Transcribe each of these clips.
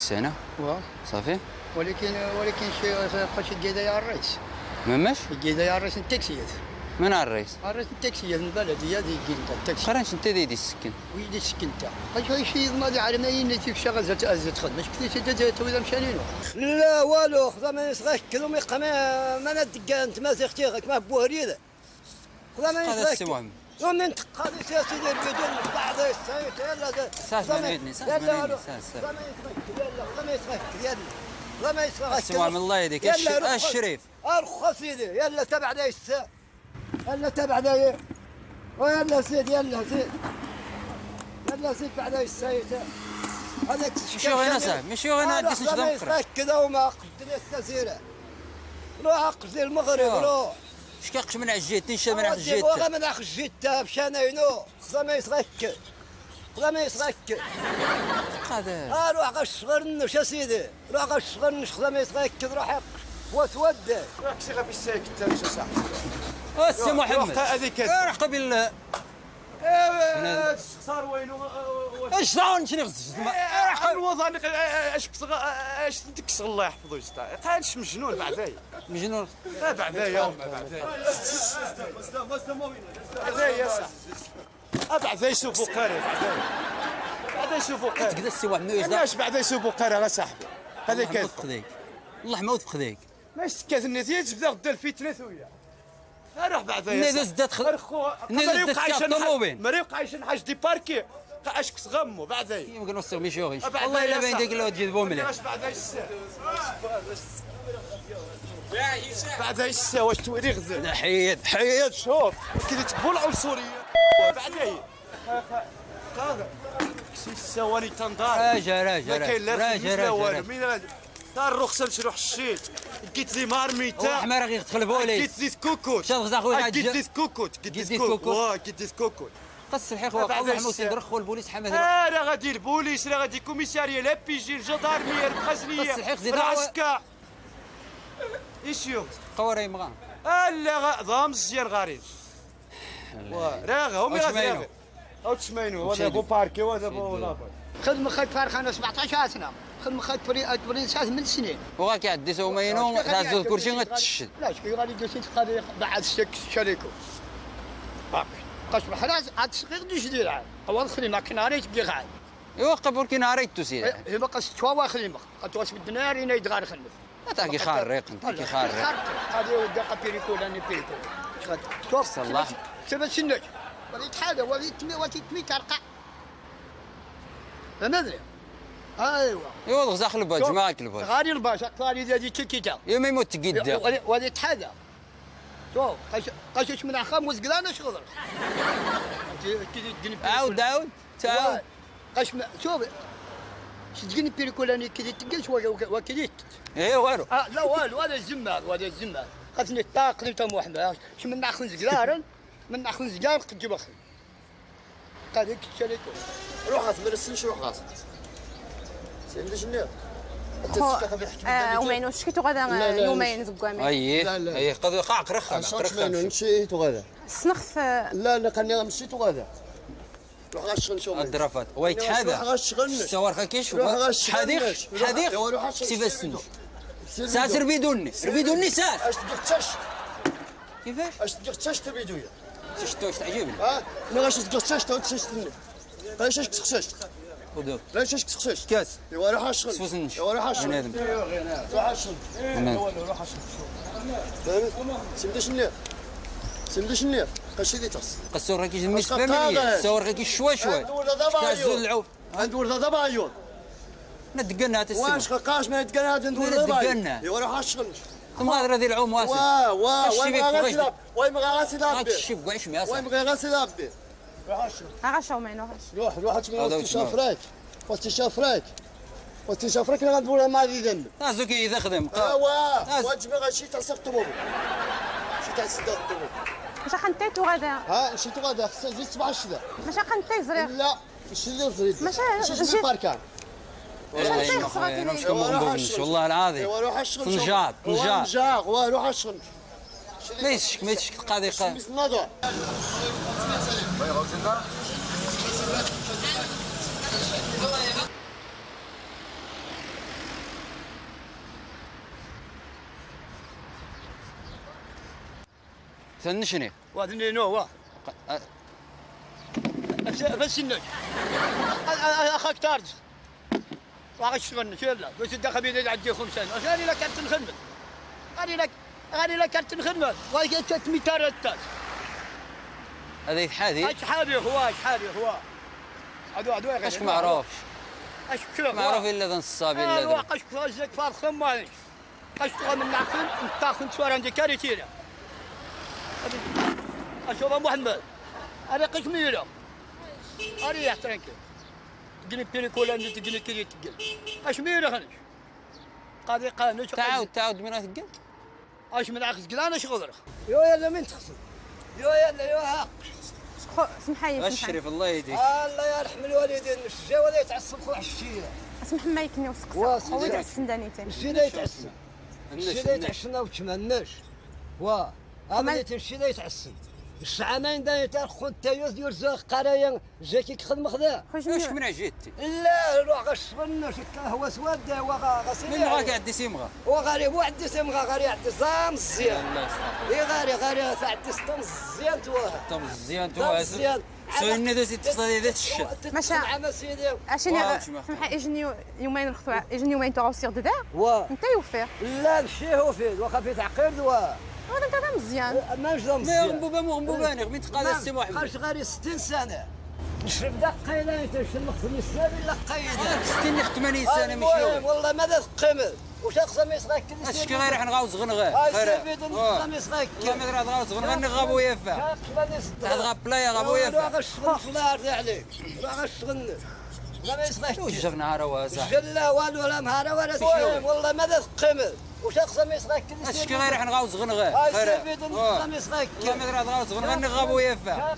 سنة صافي. ولكن شي بقى شي كيدا يا الرئيس. ماماش؟ كيدا يا الرئيس التاكسيات. من الرئيس؟ الرئيس التاكسيات البلدية دي كينتا التاكسي. قرانش انت ديدي السكن. ويدي السكن تاع. اش شي ماضي على ما ينتي في شغل زاد خدمة كنتي تويدا مشانينو. لا والو خذا ما يصغاش كلو ما ما ندق انت ما سيختي ما بوهريده. خذا ما يصغاش. ومن تقاضي سياسي ديال البدون بعض السيد يلا ساس ما ساس ما لا ما يصغاش. سي الله يهديك الشريف. ارخ سيدي يلا تبع داي الساعة. يلا تبع داي ويلا سيد يلا سيد يلا سيد بعد السيد هذاك مشي غير صاحبي مشي غير ديس نخدم كذا وما قدني التسيره. روح قصدي المغرب روح. اش كيقش من عجيت نشا من عجيت وغا من عجيت مشانا ينو خصها ما يصغك خصها ما يصغك قادر. روح غاش صغرنش يا سيدي روح غاش صغرنش خصها ما يصغك روح وتود روح كسي غا في الساك انت صاحبي. السي محمد روح قبل صار وينو اش صار شنو غزت الوضع اش اش تكسر الله يحفظو قالش مجنون بعدايا مجنون بعدايا بعدايا صح بعدايا شوفوا قاري بعدايا شوفوا قاري تقدر السي محمد علاش بعدايا شوفوا قاري راه صاحبي هذا كاين الله ما وفقديك ماش سكات النتيجة تبدا غدا الفتنة ثويا روح بعدايا الناس زدات الطوموبيل ما يوقع شي حاجة دي باركي اش كتغمو بعدايا يمكن نوصل ميشي غير والله الا باين ديك لو تجي بوملي بعدايا الساعة واش توري غزال حيد حيد شوف كي تبول العنصرية بعدايا كسي السواري تندار راجع راجع ما كاين لا راجع لا والو مين غادي تا الرخصة نشري الشيت لقيت لي مارميتا حمار غير يدخل بوليس لقيت لي كوكوت شاف غزا خويا لقيت لي كوكوت لقيت لي كوكوت واه لقيت لي كوكوت قص الحيق واقع الله حموسي درخو البوليس حمد راه غادي البوليس راه غادي كوميساريه لا بي جي الجدارميه الخزنيه قص الحيق زيد العسكر ايشيو قوري مغا لا ضام مزيان غاريد راه هم غادي او تشمينو هذا بو باركي وهذا بو لابا خدمة خد فارخانه 17 سنة خدمة خد برينسات 8 سنين وغا كيعدي سومينو تعزو الكرسي غتشد لا شكون غادي يدوسي تقضي بعد الشك شريكو قاش بحراز عاد صغير دي جديد عاد هو خدمة كناري تبقي غاد ايوا قبل كي نهاري تسير ايوا قاش توا خدمة قد بالدنار ينايد غير خلف انت كي خارق انت كي خارق هذه ودي بيريكول انا بيريكول شوف الله سبع سنك وليت حاجة وليت تمي ترقع فما ايوا ايوا غزا خلبا جماعة كلبا غادي الباشا غادي ديال تيكيتا يا ما يموت تقيدا وليت تحاذا شوف قاش من عخام وزقلان اش غدر عاود عاود تعاود قاش شوف تجيني بيريكولاني كي تقلش وكليت ايه والو لا والو هذا الزمار وهذا الزمار خاصني طاق تا محمد من ناخذ زقلان من ناخذ زقلان قد جيب اخي قال لك روح غاس ما رسلش روح غاس سيدي شنو يومين وشكيتو غدا يومين زكامي اييه اييه قد قاع قرخه قرخه مشيتو غدا سنخ لا لا قالني مشيتو غدا روح غاش شغل الدرافات ويتحاذى روح غاش شغل الصور كيش حديق حديق سيف السنج ساسر بيدوني ربيدوني ساس اش تقطش كيفاش اش تقطش تبيدويا شتو تعجبني اه ما غاش تقطش تشتني غاش تخشش لا شاش تخشش كاس ايوا روح اشغل سوسنش ايوا روح اشغل روح اشغل روح اشغل سمدي شنو سمدي شنو قاشي دي تاس قصور راكي مش فاميلي صور راكي شوي شوي كازول العوف عند ورده دابا عيون ندقنا هاد السنة واش قاش ما يتقنا هاد ندور دابا ايوا روح اشغل ثم هذا العوم واسع واه واه وين غاسل هاك الشيب وعيش مع وين غاسل ربي روح اشغل غاش ومينو روح روح تشافراك واستشافراك واستشافراك اللي غنقولها ما غادي ذنب تازوكي اذا خدم اوا واجب غاشي تعصر الطوموبيل شي تعصر الطوموبيل مشا خنتيتو غدا ها مشيتو غدا خصها تزيد 7 الشدا مشا خنتي زريق لا مشي اللي زريق مشا مشي الباركان والله العظيم روح الشغل طنجاط طنجاط طنجاط روح الشغل ما يشك ما يشك القضية ثنشني وهذني نو واه بس النج اخاك تارج واغا شغلنا يلا قلت دخل بيني عندي 5 غادي لا كانت نخدم غادي لا كانت نخدم غادي 300 تاس هذا يتحادي شحال هو شحال هو عدو عدو اش معروف اش كلو معروف الا ذا نصاب الا ذا اش كفاش فار خماني اش من نعقل نتاخن سوار عندي كاريتيرا اشوف محمد انا قيت ميرا اريح ترانكي تقني بيريكولا تقني كي تقل اش ميرا خنش قاضي قانوش تعاود تعاود من تقل اش من عقد قل انا شغل يو يلا من تخسر يو يلا يو ها سمحي الشريف الله يهديك الله يرحم الوالدين الشجا ولا يتعصب خو الشيله اسمح ما يكني وسقسا هو يتعسن دانيتي الشيله يتعسن الشيله يتعسن وتمناش واه هذا الشيله يتعسن الشعامين داني تاع خو تايوز ديال زاق قرايا جاكي خدم خدا واش من عجيتي لا روح غشغلنا هو سواد هو غسيل من غاك عندي سيمغه وغاري واحد سيمغه غاري عندي زام مزيان الله يستر اي غاري غاري عندي ستة مزيان توها مزيان توها مزيان سوينا دازي تصلي ذات الشد ماشي سيدي عشان سمح اجني يومين رخصو اجني يومين تغوصير ددا واه انت يوفير لا مشي هو فيه واخا فيه تعقيد واه هذا انت مزيان ما مش مزيان غنبوبه مو غنبوباني غمي تقاد السي محمد خرج غير 60 سنة نشرب دقيله انت شنو خصني السنة الا قيده 60 80 سنة ماشي والله ماذا تقيمل وش خصني يصغر كل اش كي غير نغاوز غنغ هاي سيدي نخصني يصغر والله ما غاوز غنغ غابو يفا تغاب بلايا غابو يفا روح الشغل الله يرضي عليك روح الشغل لا ما يصغر وجهك نهار واسع لا والو لا نهار ولا والله ماذا تقيمل وش خصني يصغر كل اش كي غير نغاوز غنغ هاي سيدي نخصني يصغر والله ما غاوز غنغ غابو يفا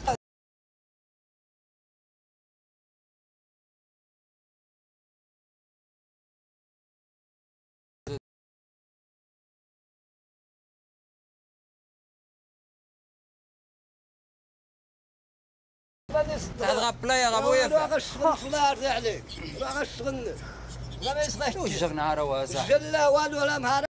تغاب بلايا غابو يفا روح الشغل الله يرضي عليك روح الشغل لا ما يصغر وجهك نهار واسع لا والو لا نهار.